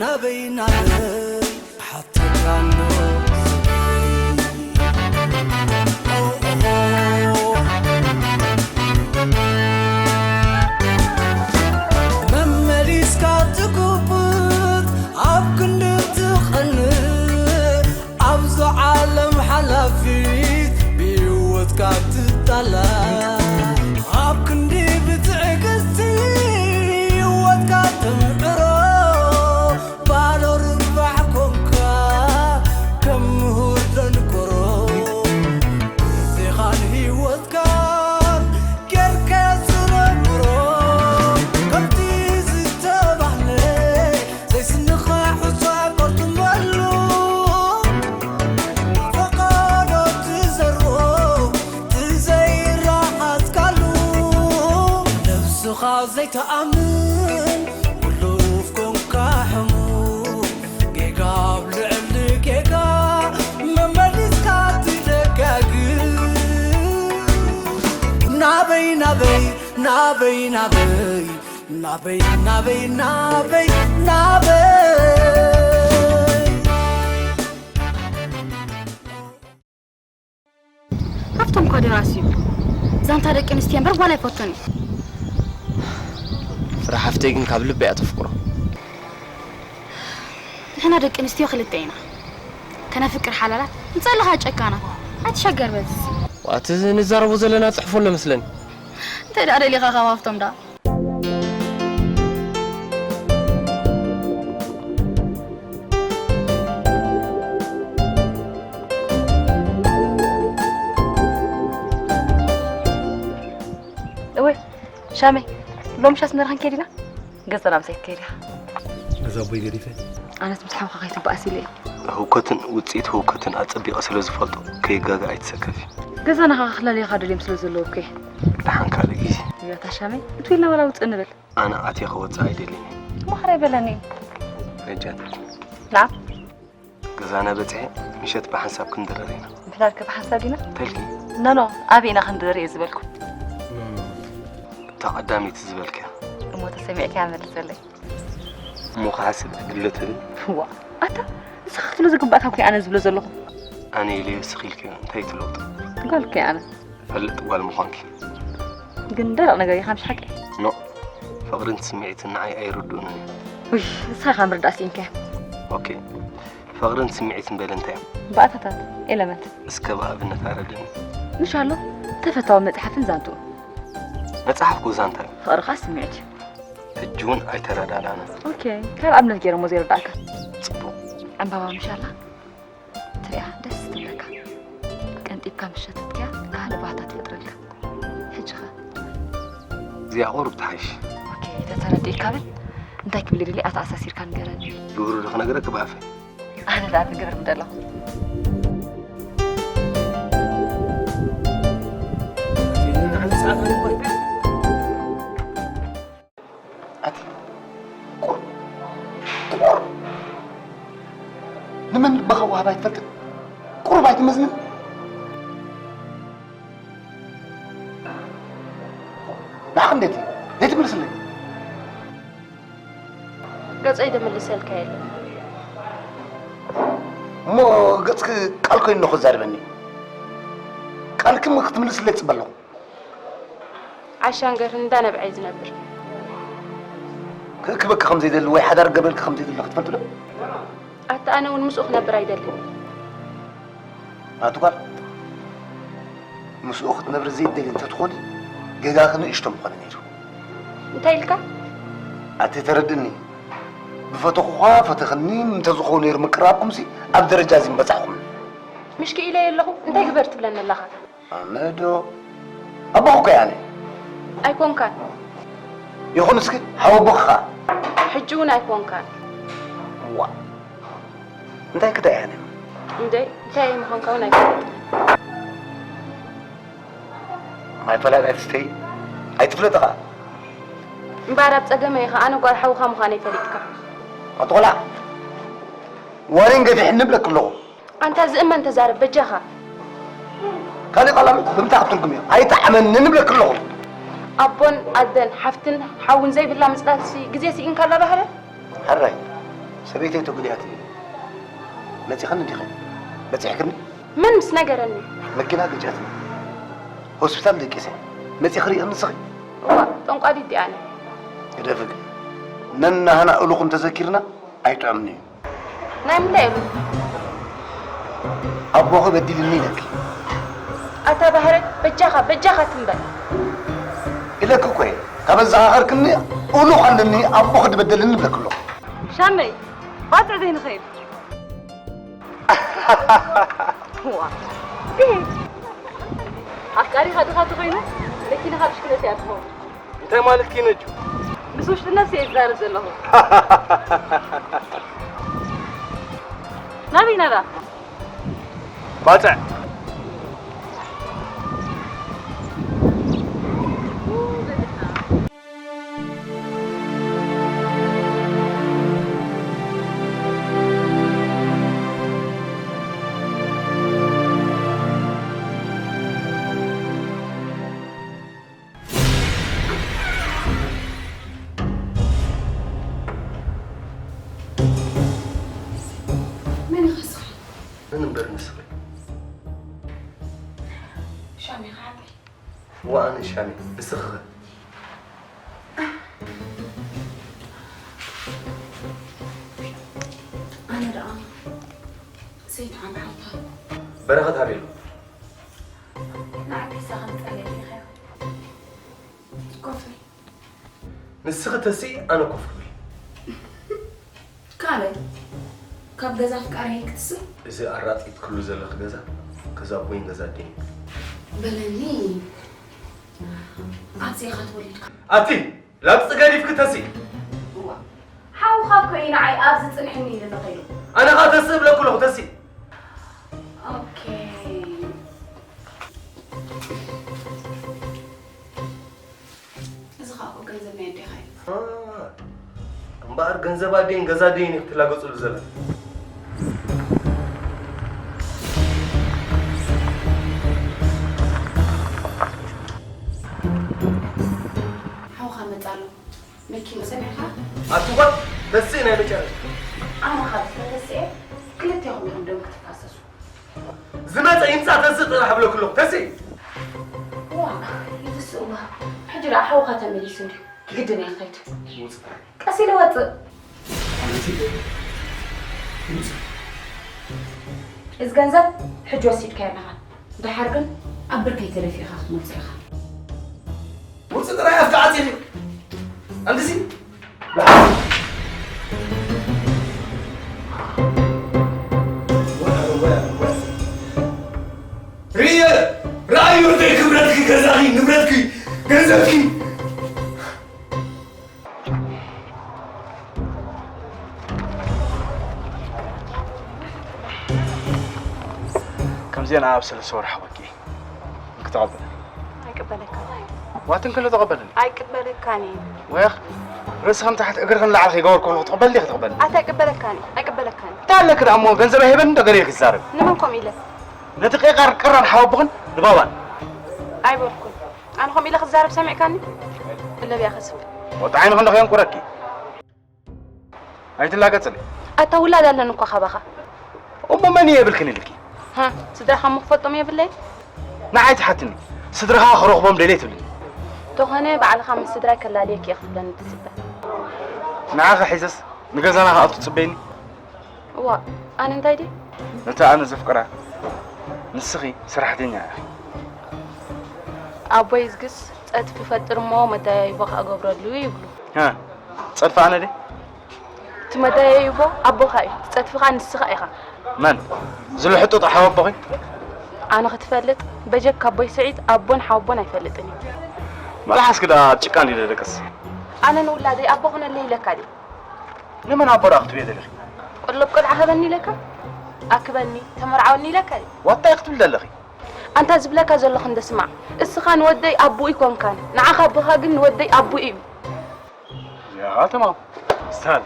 ናበይ ናበይ ሓተካ ኣሎ መመሊስካ ትጉብጥ ኣብ ክንዲ ትቐንእ ኣብዛ ዓለም ሓላፊት ብህይወትካ ትጣላ ኣብ ክንዲ ብትዕግስቲ ህይወትካ ተምዕሮ ባዶ ርባሕ ኮንካ ከም ምሁር ደንቆሮ ግዜኻን ህይወትካን ጌርካ ዝነብሮ ከምቲ ዝተባህለ ዘይስንኻ ሑጻ ቆርጥመሉ ፈቃዶ ትዘርኦ ትዘይረኣኻትካሉ ነብስኻ ዘይተኣምን ውሉፍ ኮንካ ሕሙም ጌጋ ኣብ ልዕሊ ጌጋ መመሊስካ ትደጋግም ናበይ ናበይ ናበይ ናበይ ናበይ ናበይ ናበይ ናበይ ሃፍቶም እኳ ደራሲ እዩ። ዛንታ ደቂ ኣንስትዮ እምበር ጓል ኣይፈቱን እዩ። ፍረ ሓፍተይ ግን ካብ ልቢ እያ ተፍቅሮ። ንሕና ደቂ ኣንስትዮ ክልተ ኢና። ከነፍቅር ሓላላት፣ ንጸልኻ ጨካናት። ኣይትሸገር በዚ። ዋት ንዛረቦ ዘለና ጽሕፎ ኣሎ መስለኒ። እንታይ ደኣ ደሊኻ ካብ ሃፍቶም ደኣ? እወ ሻመይ፣ ሎሚ ሻስ ንረኽን ከዲና ገጸና ምሳይ ከዲኻ ነዛ ኣቦይ ገዲፈ ኣነስ ምስ ሓውኻ ከይትበኣስ ኢለ እየ። ህውከትን ውፅኢት ህውከትን ኣፀቢቐ ስለ ዝፈልጦ ከይጋገ ኣይትሰከፊ። ገዛና ኸዓ ክላለዩኻ ደልዮም ስለ ዘለዉ እኮ እየ። ደሓን ካልእ ግዜ። እያ ታሻመይ እትው ኢልና ዋላ ውፅእ ንበል። ኣነ ኣትየ ክወፅእ ኣይደልን እየ። እሞ ኸረ ኣይበለኒ። ነጃት። ናዓ። ገዛና በፂሐ ምሸት ብሓንሳብ ክንድረር ኢና። ምሕዳርኪ ብሓንሳብ ዲና? ተልኪ። ኖኖ ኣበይ ኢና ክንድረር እየ ዝበልኩ። እታ ቀዳመይቲ ዝበልክያ። እሞ ተሰሚዕክያ መልሰለይ። እሞ ክሓስብ ዕድል ዶ ትህብኒ? ዋእ ኣታ ንስኺ ክትብሎ ዝግባእካ እኮ እየ ኣነ ዝብሎ ዘለኹ። ኣነ ኢለዮ እስኺ ኢልክዮ እንታይ እዩ እቲ ለውጢ? ጓል እኮ እየ ኣነ። እፈልጥ ጓል ምዃንኪ። ግን ደረቕ ነገር ኢኻ ምሽ ሓቀይ? No ፍቕርን ስምዒትን ንዓይ ኣይርድኡንን እዮም። ውይ ንስኻ ኢኻ ምርዳእ ስኢንካዮ። Okay ፍቕርን ስምዒትን በሊ እንታይ እዮም? ባእታታት፣ element። እስከ ብኣብነት ኣረድእኒ። ምሽ ኣሎ ተፈታዊ መጽሓፍን ዛንትኡን። መጽሓፍ እኮ ዛንታ እዩ። ፍቕሪ ኸኣ ስምዒት እዩ። ሕጂ እውን ኣይተረዳዳእናን። Okay ካብ ኣብነት ገይረ እሞ ዘይርድኣካ። ጽቡቕ። ዕምባባ ምሽ ኣላ? ትሪኣ ደስ ትብለካ። ቀንጢብካ ምስ ሸተትካያ ካልእ ባህታ ትፈጥረልካ። ሕጂ ኸ? እዚኣ ቁሩብ ትሓይሽ። ኦኬ ተተረዲእካ በል። እንታይ ክብል ይደሊ ኣተኣሳሲርካ ንገረኒ። ግብሩ ዶ ክነግረኪ ብኣፈይ? ኣነ ደኣ ክገብር ምደለኹ። ኣቲ ቁር ቁር ንመን ልብኻ ወሃብ ኣይትፈልጥን? ቁሩብ ኣይትመዝንን? ንዓኽ እንዴት እዩ? ዘይትምልስለይ? ገጸይ ደምልሰልካ የለን። እሞ ገጽኪ ቃል ኮይኑ ክዛረበኒ ቃልኪ ክትምልስለይ ይጽበ ኣለኹ። ዓሻን ገርህን እንዳነብዐ እዩ ዝነብር። ክእክበኪ ከም ዘይደሊ ወይ ሓዳር ክገብረልኪ ከም ዘይደሊ ክትፈልጢ ዶ? ኣታ ኣነ እውን ምስኡ ክነብር ኣይደልን። ኣቲ ጓል ምስኡ ክትነብሪ ዘይትደልዪ እንተትኾኒ ጌጋኺ ንእሽቶ ምኾነ ነይሩ። እንታይ ኢልካ? ኣቲ ተረድእኒ። ብፈተኹኻ ፈተኽኒ እንተዝኸውን ነይሩ ምቅርራብኩምሲ ኣብ ደረጃ እዚ ምበጻሕኹምኒ። ምሽ ክኢለዮ ኣለኹ እንታይ ግበር ትብለኒ ኣለኻ? ኣነ ዶ ኣቦኺ እኮ እየ ኣነ። ኣይኮንካን። ይኹን እስኪ ሓው ኣቦኺ ኸኣ። ሕጂ እውን ኣይኮንካን። ዋእ እንታይ ክዳይ ኣነ። እንደ እንታይ ምዃንካ እውን ኣይፈልጥን። ማይ ፈላጥ ኣይትስተዪ ኣይትፍለጢ ኸኣ። እምበኣር ኣብ ጸገመ ኢኻ ኣነ ጓል ሓውኻ ምዃነይ ፈሊጥካ። ኣቲ ቆልዓ ዋኒን ገፊሕኒ እብለኪ ኣለኹ። ኣንታ ዝእመን ተዛረብ በጃኻ። ካሊእ ቃላም ብምንታይ ክትትርጉምዮ? ኣይጠዓመንን እብለኪ ኣለኹ። ኣቦን ኣደን ሓፍትን ሓውን ዘይብላ ምጽናትሲ ግዜ ስኢንካላ ባህረ። ሕራይ ሰበይተይ ተጉዲኣትኒ። መጺኽኒ ዲኺ? በጺሕክኒ? መን ምስ ነገረኒ? መኪና ገጭያትኒ። ሆስፒታል ደቂሰ። መጺኺ ርኢኽኒ ንስኺ? እዋ፣ ጠንቋሊት ዲኣ ኣነ። ግደፍክ። ነናህና እሉኹም ተዘኪርና ኣይጥዕምን እዩ። ናይ ምንታይ እሉ? ኣቦኺ በዲልኒ ኢለኪ። ኣታ ባህረ፣ በጃኻ፣ በጃኻ ትም በል። ኢለኪ እኮ እየ። ካብ ኣዘኻኸርክኒ እሉኽ ኣለኒ፣ ኣቦኺ ዝበደለኒ እብለኪ ኣለኹ። ሻመይ፣ ባጽዕ ዘይንኸይድ። ዋ፣ ይሄ ኣፍቃሪኻ ድኻ ተኾይኑ መኪናኻ ብሽክለታ እያ ትኸውን። እንታይ ማለት ከይነጁ? ምስ ውሽጢ ነፍሲ እየ ዝዛረብ ዘለኹ። ናበይ ናዳ? ባጽዕ። መን ኢኻ ንስኻ? መን እምበር ንስኺ? ሻም ኢኻ ሓቀይ? እዋ ኣነ ሻም እየ። ንስኺ ኸ? ኣነ ደኣ ሰይድ ዓም ሓውካ። በረኸት ኣበይ ኣሎ? ንዓዲ ሒዛ ከም ጸለየ ኢኻ። ኮፍ በል። ንስኺ ተስኢ፣ ኣነ ኮፍ ክብል። ካልእ፣ ካብ ገዛ ኣፍቃሪየይ ክትስእ? እዚ ኣራጢጥክሉ ዘለኺ ገዛ፣ ገዛ ኣቦይን ገዛ ኣደይን። በለኒ፣ ኣብዚ ኢኻ ተወሊድካ? ኣቲ፣ ላግጺ ገዲፍኪ ተስኢ። እዋ፣ ሓውኻ እኮ እዩ ንዓይ ኣብዚ ጽንሕኒ ኢሉኒ ከይዱ። ኣነ ኸኣ ተስኢ እብለኪ ኣለኹ፣ ተስኢ። ኦኬ። እዚ ኸኣ እኮ ገንዘብ ናይ ኣዴኻ እዩ። አ፣ እምበኣር ገንዘብ ኣደይን ገዛ ኣደይን እዩ ክትላገጹሉ ዘላ። ሓውኻ መጻ ኣሎ። መኪና ሰሚዕካ? ኣቲ ጓል፣ ተስኢ ናይ መጨረሻ። ኣነ ካብ ዝተተስኤ ክልቴኹም ኢኹም ደም ክትፋሰሱ። ዝመጸ ይምጻእ ተስኢ ጥራሕ እብለኪ ኣለኹ። ተስኢ! ዋ፣ ይትስእ እዋ። ሕጂ ደኣ ሓውኻ ተመሊሱ እንድዩ። ግድን እየ ክኸይድ። ውጽእ። ቀስ ኢለ ወጽእ። ኣንቲ ውጽእ። እዚ ገንዘብ ሕጂ ወሲድካዮ ኣለኻ። ደሓር ግን ኣብ ብርከይ ተደፊእኻ ክትመጽእ ኢኻ። ውጽእ ጥራይ ኣፍካ ዓጺኺ። ኣንትሲ ርእየ፣ ርኣዩ፣ ርኣዩ፣ ክብረትኪ፣ ገዛኺ፣ ንብረትኪ፣ ገንዘብኪ። ከምዚአን ኣብ ሰለስተ ወርሒ ወዲኤ። እንክተቐበል። ኣይቅበለካን። ዋት እንክሎ ተቐበለኒ። ኣይቅበለካን እዩ። ወይኽ ርእስኽን ታሕት እግርኽን ላዕሊ ከይገበርኩ ከለኹ ትቕበል ዲኺ ትቕበል? ኣታ ኣይቅበለካን እዩ። ኣይቅበለካን እዩ። እንታይ ኣለክ ደኣ እሞ ገንዘብ ኣይህበን እንዶ ገለ ኢልክ ትዛረብ? ንመን ከምኡ ኢለ? ነቲ ቄቃር ቅራን ሓወቦኽን ንባባን። ኣይበልኩን። ኣነ ከምኡ ኢለ ክዛረብ ሰሚዕካኒ? እለብያ ከስብ። ወጣ ዓይንኽን ዶ ከየንቁረኪ? ኣይትላገጽለይ። ኣታ ውላድ ኣለኒ እኳ ካባኻ። እሞ መን እየ የብልክን ኢልኪ? ሃ፣ ስድራኻ እሞ ክፈልጦም የብለይ? ንዓይ ትሓትኒ፣ ስድራኻ ክረኽቦም ደልየ ትብልኒ። ተኾነ ባዕልኻ ምስ ስድራይ ከላልየኪ እየ ክትብለኒ ትጽበ። ንዓኻ ሒዘስ ንገዛና ክኣቱ ትጽበይኒ? እዋ፣ ኣነ እንታይ ድየ? ነታ ኣነ ዘፍቅራ ንስኺ ሰራሕተኛ ኢኺ። ኣቦይ ዝግስ ጸድፊ ፈጥር እሞ መደያይቦ ክኣ ገብረሉ ይብሉ። ሃ፣ ጸድፊ ኣነ ድየ? እቲ መደያይቦ ኣቦኻ እዩ፣ እቲ ጸድፊ ከኣ ንስኻ ኢኻ። መን? ዝልሕጡጥ ሓወቦኺ? ኣነ ክትፈልጥ፣ በጀካ ኣቦይ ስዒድ ኣቦን ሓወቦን ኣይፈልጥን እዩ። መልሓስኪ ደኣ ኣብ ጭቃ እንድዩ ደደቅስ። ኣነ ንውላደይ ኣቦ ኩነለይ ኢለካ ድየ? ንመን ኣቦ ደኣ ክትብልዮ ዘለኺ? ቁልብ ቆልዓ ሃበኒ ኢለካ? ኣክበኒ፣ ተመርዓወኒ ኢለካ ድየ? ዋታ እንታይ ክትብሊ ዘለኺ? ኣንታ ዝብለካ ዘለኹ እንዶ ስማዕ። እስኻ ንወደይ ኣቦኡ ኣይኮንካን። ንዓኻ ኣቦኻ ግን ንወደይ ኣቦኡ እዩ። ያው ተማም። ስታል።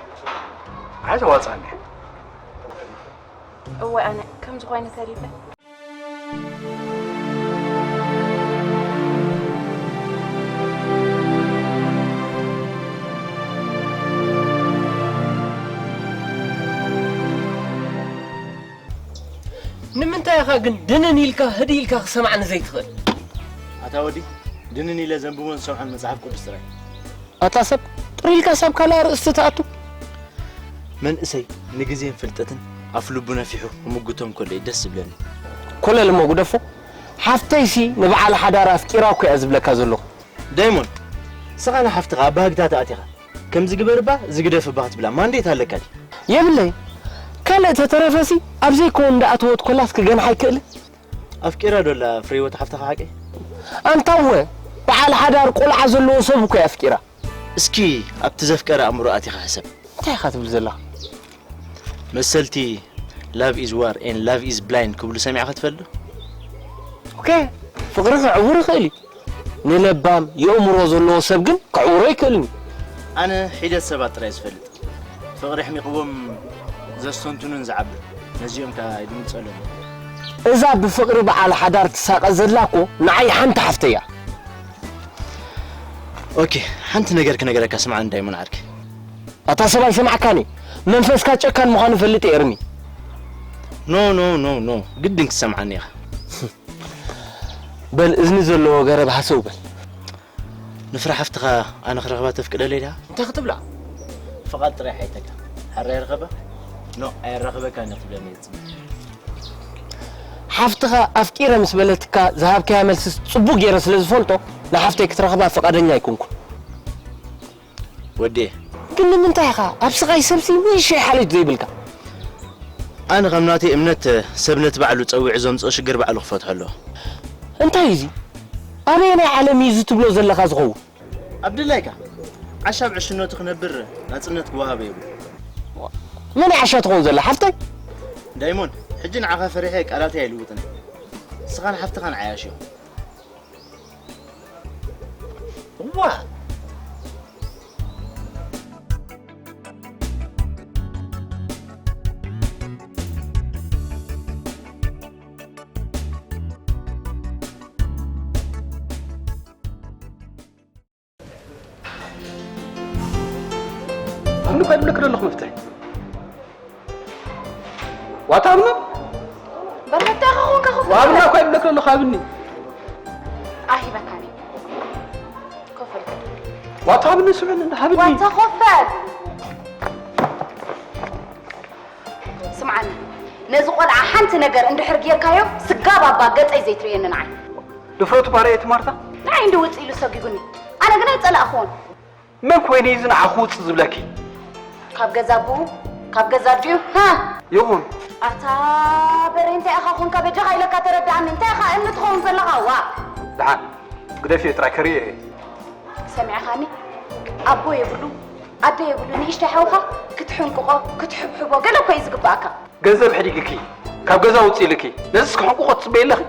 ኣይተዋጻኒ። እዋይ ኣነ ከምዚ ኮይነ ተሪፈ። ኢኻ ግን ድንን ኢልካ ህድእ ኢልካ ክሰማዕኒ ዘይትኽእል? ኣታ ወዲ፣ ድንን ኢለ ዘንብቦን ዝሰምዖን መጽሓፍ ቅዱስ ጥራይ። ኣታ ሰብ ጥር ኢልካ ሳብ ካልእ ኣርእስቲ ትኣቱ። መንእሰይ ንግዜን ፍልጠትን ኣፍ ልቡ ነፊሑ ክምጉቶም ከሎ እዩ ደስ ዝብለኒ። ኮለል እሞ ግደፎ። ሓፍተይሲ ንበዓል ሓዳር ኣፍቂራ እኮ እያ ዝብለካ ዘለኹ። ዳይሞንድ፣ ንስኻ ንሓፍትኻ ኣብ ባህግታት ኣቲኻ ከምዚ ግበርባ ዝግደፍባ ክትብላ ማንዴት ኣለካ ድዩ? የብለይ። ካልእ ተተረፈሲ ኣብ ዘይከውን እንዳኣተወት ኮላስ ክገንሓ ኣይክእልን። ኣፍቂራ ዶ ኣላ ፍሬህይወት ሓፍትኻ ሓቀይ? ኣንታ እወ፣ በዓል ሓዳር ቆልዓ ዘለዎ ሰብ እኮ እያ ኣፍቂራ። እስኪ ኣብቲ ዘፍቀረ ኣእምሮ ኣቲኻ ሕሰብ። እንታይ ኢኻ ትብል ዘለኻ? መሰልቲ love is war and love is blind ክብሉ ሰሚዕካ ትፈልጥ ዶ? ኦኬ፣ ፍቕሪ ክዕውር ይኽእል እዩ። ንለባም የእምሮ ዘለዎ ሰብ ግን ክዕውሮ ኣይክእልን እዩ። ኣነ ሒደት ሰባት ጥራይ ዝፈልጥ፣ ፍቕሪ ኣሕሚቕዎም ዘስተንትኑን ዝዓብር፣ ነዚኦም ከኣ ይድምጸሎም። እዛ ብፍቕሪ በዓል ሓዳር ትሳቐ ዘላ እኮ ንዓይ ሓንቲ ሓፍተይ እያ። ኦኬ፣ ሓንቲ ነገር ክነገረካ ስምዓኒ ዳይሞን ዓርከይ። ኣታ ሰብኣይ ሰማዕካኒ፣ መንፈስካ ጨካን ምዃኑ ፈልጥ እየ እርሚ። ኖ፣ ኖ፣ ኖ፣ ኖ፣ ግድን ክትሰምዓኒ ኢኻ። በል እዝኒ ዘለዎ ገረብ ሃሰው በል። ንፍረ ሓፍትኻ ኣነ ክረኽባ ተፍቅደለይ ዲኻ? እንታይ ክትብላ? ፍቓድ ጥራይ ሓይተካ። ሕራይ ርኸባ? ኖ፣ ኣየራኽበካን እያ ክትብለኒ እየ ዝጽበ። ሓፍትኻ ኣፍቂረ ምስ በለትካ ዝሃብካያ መልስስ ጽቡቕ ገይረ ስለ ዝፈልጦ ንሓፍተይ ክትረኽባ ፍቓደኛ ኣይኮንኩን። ወዴ። ግን ንምንታይ ኢኻ ኣብ ስቓይ ሰብሲ ንእሽተይ ሓልዮት ዘይብልካ? ኣነ ከም ናተይ እምነት ሰብ ነቲ ባዕሉ ጸዊዑ ዘምጽኦ ሽግር ባዕሉ ክፈትሖ ኣለዎ። እንታይ እዩ እዚ? ኣበየናይ ዓለም እዩ እዚ ትብሎ ዘለኻ ዝኸውን? ኣብ ድላይካ ዓሻ ኣብ ዕሽነቱ ክነብር ናጽነት ክወሃቦ የብሉ። መን እዩ ዓሻ ትኸውን ዘላ ሓፍተይ? ዳይሞንድ፣ ሕጂ ንዓኻ ፈሪሐ ቃላተይ ኣይልውጥን። ንስኻን ሓፍትኻን ዓያሹ። እዋ! ኣምልኮ ይብለክ ዘለኹ መፍትሒ። ዋታ ኣብና? በል መፍትሒ ከኾንካ ኮፍ በል። ዋብና እኮ ይብለክ ዘለኹ ኣብኒ። ኣይበካኒ። ኮፍ በል። ዋታ ኣብኒ ስምዕኒ እንዳ ሃብኒ። ዋታ ኮፍ በል። ስምዓኒ፣ ነዚ ቆልዓ ሓንቲ ነገር እንድሕር ጌርካዮ፣ ስጋብ ኣባ ገጸይ ዘይትርእየኒ ንዓይ። ድፍረቱ ባርየት ማርታ? ንዓይ እንዲ ውጽእ ኢሉ ሰጒጉኒ። ኣነ ግን ኣይጸላእኽዎን። መን ኮይነ እዩ እዚ ንዓኹ ውጽእ ዝብለኪ? ካብ ገዛ ኣቦኡ፣ ካብ ገዛ ኣዲኡ፣ ሃ! ይኹን። ኣታ በሬ እንታይ ኢኻ ኾንካ በጃኻ ኢለካ ተረድኣኒ። እንታይ ኢኻ እምኒ ትኸውን ዘለኻ? ዋ! ደሓን ግደፍዮ ጥራይ ከርእዮ እየ። ሰሚዕኻኒ? ኣቦ የብሉ፣ ኣደ የብሉ፣ ንእሽተይ ሓውኻ ክትሕንቅቖ፣ ክትሕብሕቦ ገለ እኮ እዩ ዝግብኣካ። ገንዘብ ሕዲግኪ፣ ካብ ገዛ ውጽእ ኢልኪ፣ ነዚስ ክሕንቅቖ ትጽበዪ ኣለኺ?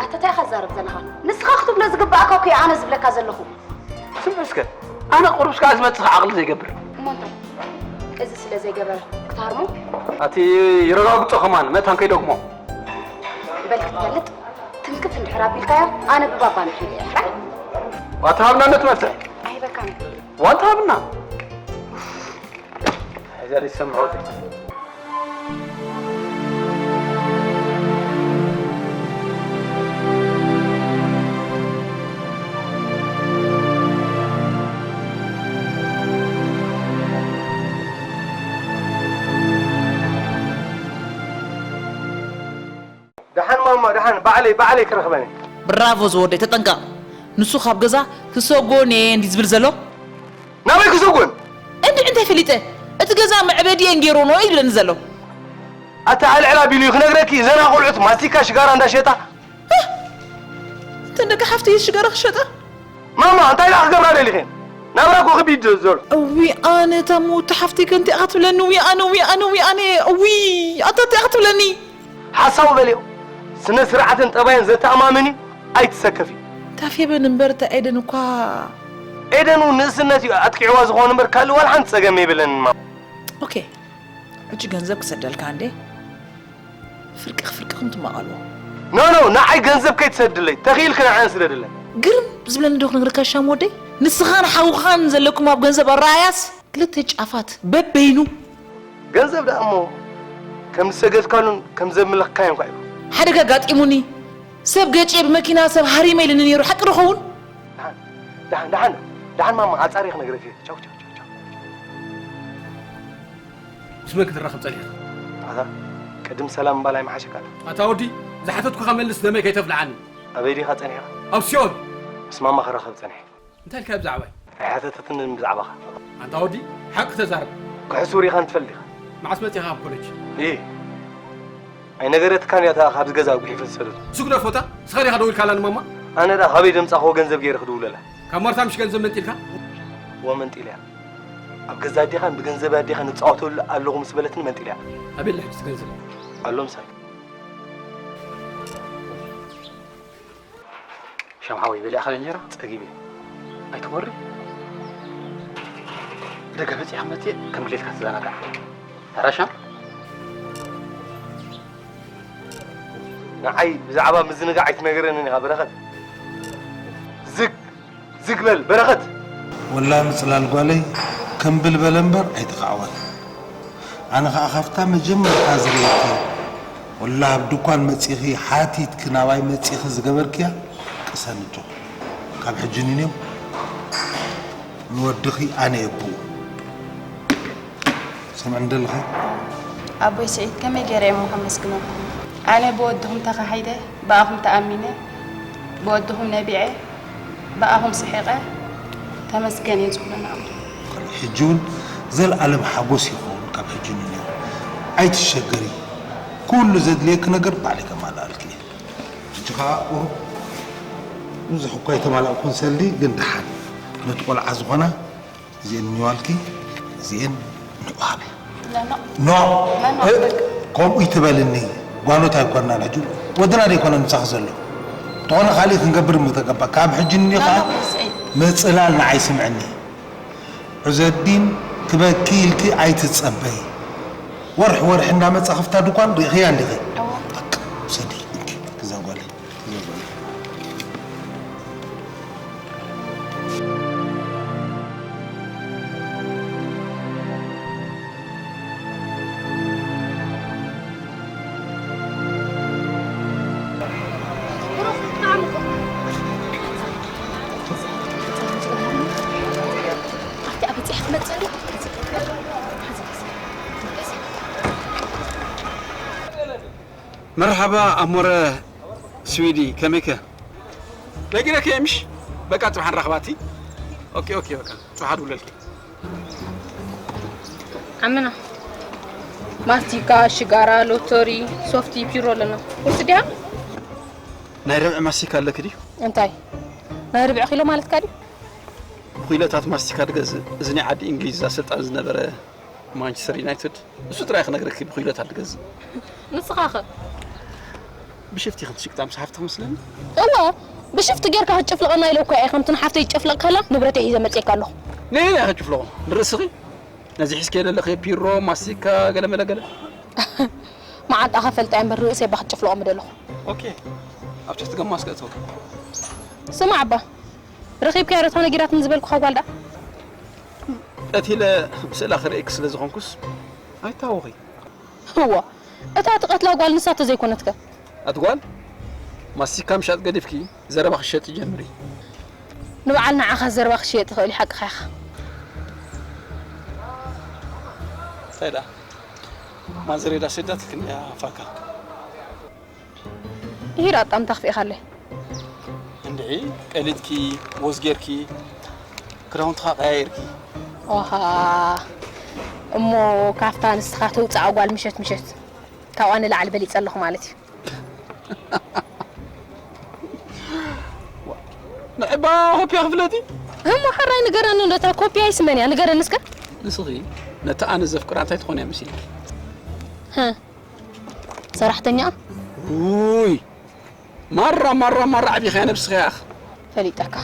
ኣታ እንታይ ኢኻ ትዛረብ ዘለኻ? ንስኻ ክትብሎ ዝግብኣካ እኮ እየ ኣነ ዝብለካ ዘለኹ። ስምዒ እስከ፣ ኣነ ቁሩብ እስከ ዝመጽእ ዓቕሊ ዘይገብር። እሞ እንታይ? እዚ ስለ ዘይገበረ ክትሃርሞ? ኣቲ ይረጋግጾ ከማን፣ መታን ከይደግሞ። በል ክትፈልጥ፣ ትንክፍ እንድሕር ኣቢልካዮ፣ ኣነ ብባባ ንኺድ እየ። ሕራይ? ዋታ ሃብና ነቲ መፍትሒ። ኣይበካን። ዋታ ሃብና። እዛ ዲስ ሰምዖ። ደሓን ማማ፣ ደሓን ባዕለይ፣ ባዕለይ ክረኽበን እየ። ብራቮ ዝወደይ፣ ተጠንቀቕ። ንሱ ካብ ገዛ ክሰጎን እየ እንዲ ዝብል ዘሎ። ናበይ ክሰጎን? እንድዒ እንታይ ፈሊጠ? እቲ ገዛ መዕበዲኤን ገይሮኖ እዩ ዝብለኒ ዘሎ። ኣታ ኣልዕል ኣቢሉ እዩ ክነግረኪ፣ እዘን ቆልዑት ማስቲካ ሽጋራ እንዳሸጣ። እህ! እተን ደቂ ሓፍተይ ሽጋራ ክሸጣ? ማማ፣ እንታይ ደኣ ክገብራ ደሊኽን? ናብራ እኮ ከቢድ ዘሎ። እዊ ኣነ፣ እታ ምውቲ ሓፍተይ ከ እንታይ ኢኻ ትብለኒ? እዊ ኣነ፣ እዊ ኣነ፣ እዊ ኣነ፣ እዊ ኣታ እንታይ ኢኻ ትብለኒ? ሓሳዊ በልዮ። ስነ ስርዓትን ጠባይን ዘተኣማምን እዩ፣ ኣይትሰከፊ። ታፌበን እምበር እታ ኤደን እኳ። ኤደን እውን ንእስነት እዩ ኣጥቂዕዋ ዝኸውን እምበር ካልእ ዋላ ሓንቲ ጸገም የብለንን ማማ። ኦኬ፣ ሕጂ ገንዘብ ክሰደልካ እንዴ? ፍርቂ ፍርቅኹም ትማቐልዎ። ኖ፣ ኖ፣ ንዓይ ገንዘብ ከይትሰድለይ፣ ተኽኢልኪ ንዓይ ስደድለይ። ግርም ዝብለኒ ዶ ክነግረካ ሻም ወደይ? ንስኻን ሓውኻን ዘለኩም ኣብ ገንዘብ ኣረኣእያስ ክልተ ጫፋት በበይኑ። ገንዘብ ደኣ እሞ ከም ዝሰገድካሉን ከም ዘምለኽካዮን እኳ እዩ። ሓደጋ ኣጋጢሙኒ፣ ሰብ ገጭየ ብመኪና ሰብ ሃሪመ ኢሉኒ ነይሩ። ሓቂ ዶ ኸውን? ደሓን ደሓን ደሓን ደሓን ማማ፣ ኣጻሪ ክነግረኪ። ቻው ቻው ቻው ቻው። ምስ መን ክትራኸብ ጸኒሕካ? ኣታ ቅድም ሰላም እምባል ኣይመሓሸካን? ኣታ ወዲ፣ ዝሓተትኩኻ መልስ፣ ደመይ ከይተፍልዓኒ። ኣበይ ዲኻ ጸኒሕካ? ኣብ ሲኦል። ምስ ማማ ክራኸብ ጸኒሐ። እንታይ ኢልካ ብዛዕባይ? ኣይሓተተትንን ብዛዕባኻ። ኣንታ ወዲ፣ ሓቂ ተዛረብ። ክሕሱር ኢኻን ትፈልጥ ኢኻ። መዓስ መጺኻ ካብ ኮለጅ? እይ። ኣይነገረትካን እያ እታ ካብዚ ገዛ ኣጉሒፈ ዝሰደድኩ። ስግደፎ እታ፣ ንስኻ ዲኻ ደዊልካላ ንማማ? ኣነ ደኣ ካበይ ደምጻኽዎ ገንዘብ ገይረ ክድውለላ? ካብ ማርታ ምሽ ገንዘብ መንጢልካ? እወ መንጢለያ። ኣብ ገዛ ኣዴኻን ብገንዘብ ኣዴኻን እጻወተሉ ኣለኹ ምስ በለትኒ መንጢለያ። ኣበይ ኣሎ ሕጂ እቲ ገንዘብ? ኣሎ ምሳይ። ሻም ሓወይ በሊዕካ ዶ እንጀራ? ጸጊበ። ኣይትኾሪ። ደገ በጺሐ መጽየ ከም ድሌትካ ትዘናጋዕ። ሕራሻ? ንዓይ ብዛዕባ ምዝንጋዕ ኣይትነግረንን ኢኻ በረኸት። ዝግ ዝግ በል በረኸት። ወላ ምጽላል ጓለይ ከም ብል በለ እምበር ኣይትኻዕወን። ኣነ ኸኣ ካብታ መጀመርታ ዝርእየኪ ወላ ኣብ ድኳን መጺኺ ሓቲትኪ ናባይ መጺኺ ዝገበርክያ ቅሰኒ ኣጆኺ። ካብ ሕጂ ንኔው ንወድኺ ኣነ እየ ኣቦኡ። ሰምዕኒ ደለኺ? ኣቦይ ስዒድ ከመይ ገይረ እየ እሞ ከመስግነኩም? ኣነ ብወድኹም ተኻሒደ፣ ብኣኹም ተኣሚነ፣ ብወድኹም ነቢዐ፣ ብኣኹም ስሒቐ፣ ተመስገን እየ ዝብሎ ንኣምላኽ። ሕጂ እውን ዘለኣለም ሓጎስ ይኸውን ካብ ሕጂ ንኔው። ኣይትሸገሪ፣ ኩሉ ዘድልየኪ ነገር ባዕለይ ከማልኣልኪ እየ። ሕጂ ኸዓ ቁሩብ ብዙሕ እኳ ኣይተማላእኩን ሰልዲ፣ ግን ደሓን ነቲ ቆልዓ ዝኾና እዚኤን እኒዋልኪ፣ እዚኤን ንዑ ሃቢ። ኖ፣ እ፣ ከምኡ ይትበልኒ። ጓኖት ኣይኮናን ሕጂ ወድና ደይኮነን ምሳኺ ዘሎ። እንተኾነ ካሊእ ክንገብር ምተገባ። ካብ ሕጂ እኒ ኸዓ ምጽላል ንዓይ ስምዕኒ። ዑዘዲን ክበኪ ኢልኪ ኣይትጸበይ። ወርሒ ወርሒ እንዳመጻ ከፍታ ድኳን ርኢኽያ እንዲኺ። በቃ፣ ውሰዲ፣ እንኪ፣ ክዛ ጓለይ። መርሓባ ኣሞረ ስዊዲ፣ ከመይከ? ነጊረኪ እየ ምሽ? በቃ ጽባሕ ንራኸባቲ። ኦኬ ኦኬ፣ በቃ ጽባሕ ኣድውለልኪ። ዓምና ማስቲካ፣ ሽጋራ፣ ሎቶሪ፣ ሶፍቲ፣ ፒሮ ኣለና። ቁርሲ ዲያ? ናይ ረብዒ ማስቲካ ኣለኪ ድዩ? እንታይ? ናይ ርብዒ ኪሎ ማለትካ ድዩ? ብኪሎታት ማስቲካ ድገዝእ እዚ ናይ ዓዲ እንግሊዝ ኣሰልጣኒ ዝነበረ ማንቸስተር ዩናይትድ እሱ ጥራይ ክነግረኪ ብኪሎታት ድገዝእ። ንስኻ ኸ? ብሽፍቲ ኢኺ ትሽቅጣ ምስ ሓፍትኺ መስለኒ። እወ፣ ብሽፍቲ ጌርካ ክትጭፍልቐና ኢለ እኮ እየ ከምቲ ንሓፍተይ ዝጨፍለቕካላ ንብረተይ ሒዘ መፅየካ ኣለኹ። ነየናይ ኢኺ ትጭፍልቖ? ንርእስኺ? ነዚ ሒዝክዮ ዘለኺ ፒሮ፣ ማስቲካ፣ ገለ መለ ገለ። መዓንጣኻ ፈልጣ እየ እምበር ርእሰይ እባ ክትጭፍልቖ ምደለኹ። ኦኬ፣ ኣብ ትሕቲ ገማስ ከእትወኪ። ስማዕ እባ፣ ረኺብካያ ዶ እታ ነጊራትኒ ዝበልኩኻ ጓል ደኣ? ቀቲለ ስእላ ክርእየኪ ስለ ዝኾንኩስ ኣይታወኺ። እዋ፣ እታ ትቐትላ ጓል ንሳ ተዘይኮነትከ? ኣቲ ጓል፣ ማስቲካ ምሻጥ ገዲፍኪ ዘረባኺ ሸጢ ጀምሪ። ንበዓል ንዓኻ ዘረባ ክሽየጥ ይኽእል እዩ፣ ሓቅኻ ኢኻ። እንታይ ደኣ ማዘር ኢዳ ሰዳትክን እያ ፋካ። ይሂር ኣጣምታ ክፍኢኻለይ። እንድዒ ቀሊጥኪ ወዝ ጌርኪ ክዳውንትኻ ቀያይርኪ። ዋሃ እሞ ካብታ ንስኻ ተውፅኣ ጓል ምሸት ምሸት ካብኣ ንላዕሊ በሊፀ ኣለኹ ማለት እዩ። ንዕባ ኮፒያ ክፍለቲ እሞ ሓራይ ንገረኒ፣ ነታ ኮፒያ ይስመን እያ ንገረኒ እስከ። ንስኺ ነቲ ኣነ ዘፍቅራ እንታይ ትኾን እያ መሲልኪ? ሰራሕተኛ ውይ ማራ ማራ ማራ ዓቢኻ ነብስኻ ያኽ ፈሊጠካ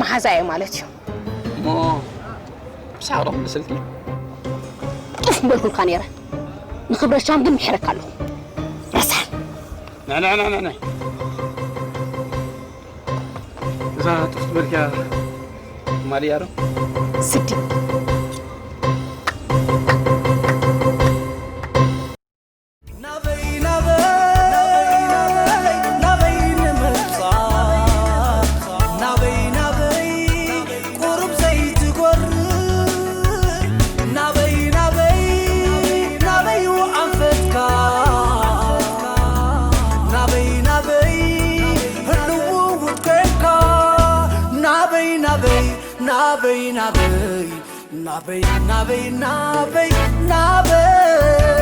መሓዛ እየ ማለት እዩ። እሞ ብሳዕሮ ክመስልኪ ጡፍ በልኩልካ ነይረ። ንኽብረት ሻም ግን ምሕረካ ኣለኹ። ረሳሕ ንዕንዕንዕንዕ እዛ ጡፍ ትበልኪያ ማልያ ዶ ስዲ ናበይ ናበይ ናበይ ናበይ ናበይ ናበይ